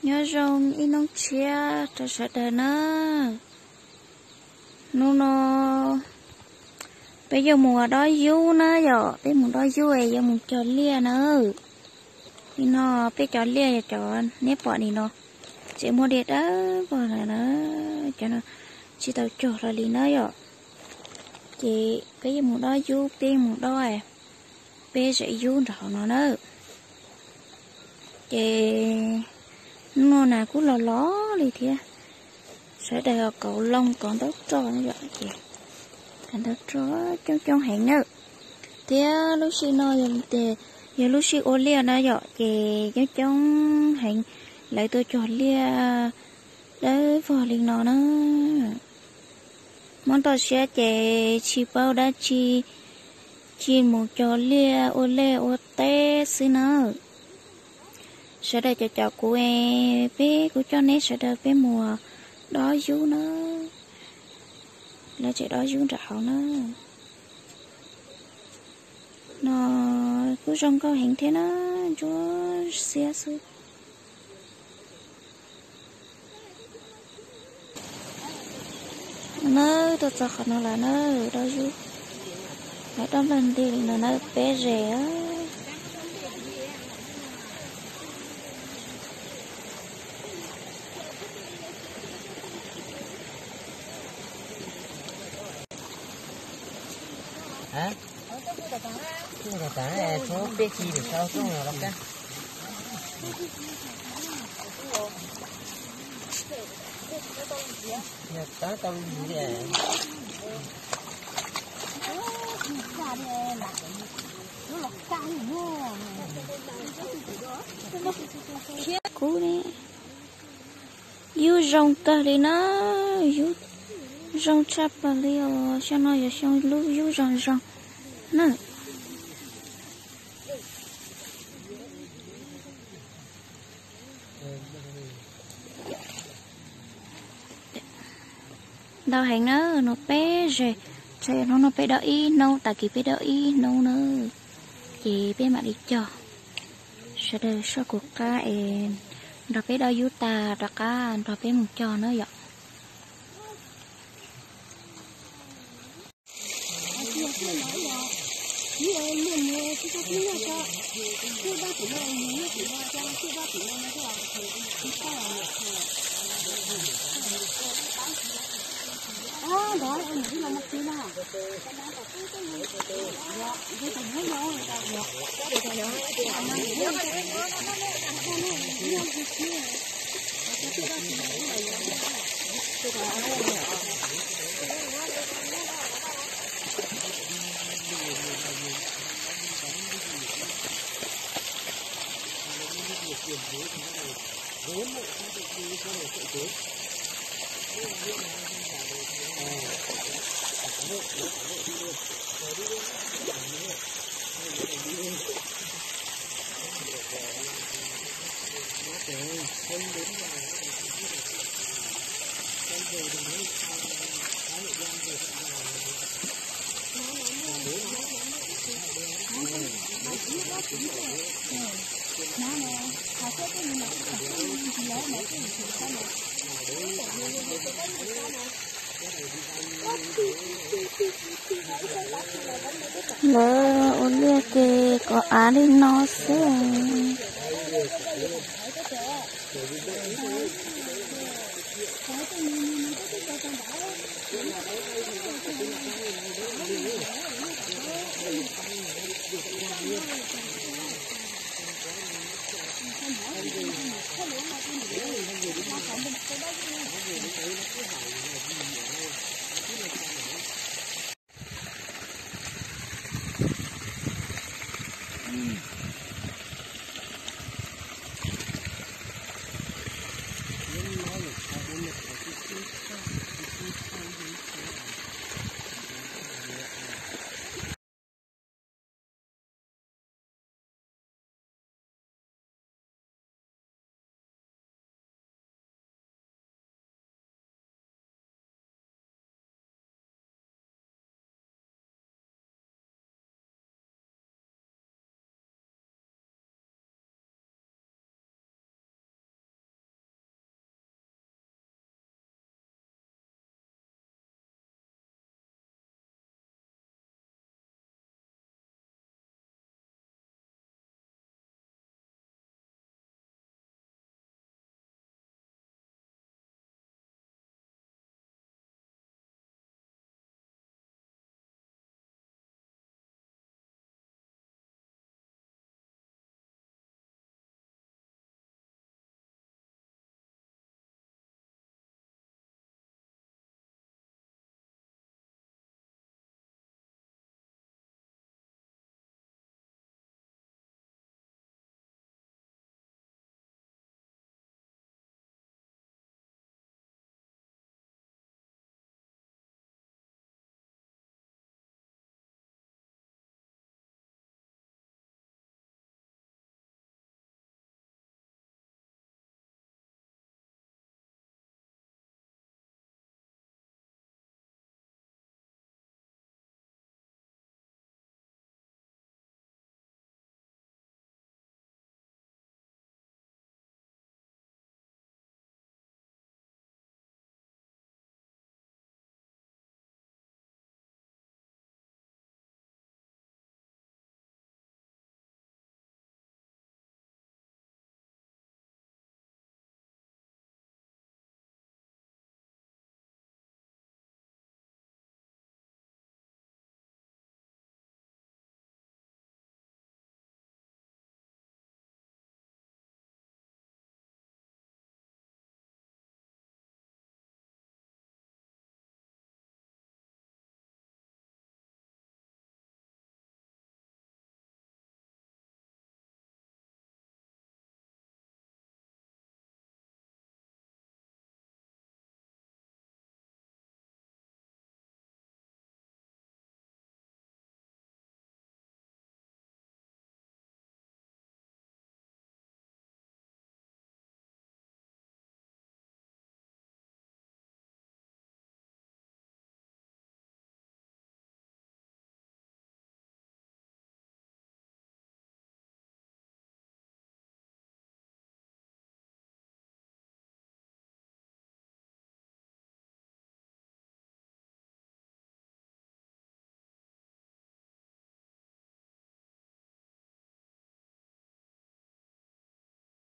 Nyob zoo ib hnub tshiab rau sawv daws na. Hnub no peb yuav mus dob yub na yom, peb mus dob yub es yuav mus cog liaj na. Nim no peb cov liaj yog cov neb pom nim no, tseem muaj diav dawb vog na, cov no tsis tau cog hlo li na yom. Ces peb yuav mus dob yub, peb mus dob peb zem yub nram hauv no na. Ces hnub no nas kuj los los li thiab. Sawv daws kauv loo kauv ntaub roj no yom, ces kauv ntaub roj coob coob heev na. Thiab lub sij no yog tias yog lub sij ua liaj na yom, ces coob coob heev, lawv tuaj cog liaj dawb vog li no na. Hmoob toj siab ces tsis paub dab tsi, tsis mus cog liaj ua liaj ua teb xwb na. Sawv daws cov cov kuv es peb kuv coj neb sawv daws peb mus dob yub na. Lawv tseem dob yub nram hauv na. No kuj zoo nkauj heev thiab na, ntsuab xiab xwb. Na, tuaj txog qhov no lawm na, dob yub, lawv dob nplawg nti li no na, peb zes. Peb ci lawm, sau rooj los kab. Yog tab tau lub yim li. Kub li. Yub zoo kawg li na, yub zoo tshaj plaws li os. Xyoo no yog xyoo lub yub zoo zoo na. Ntau heev na, no peb zes, hnub no peb dob ib hnub, tag kis peb dob ib hnub na, ces peb mam li cog. Sawv daws soj kuv qab es nrog peb dob yub tag rov qab nrog peb mus cog na yom. Lawv ua liaj ces kov av li no xwb.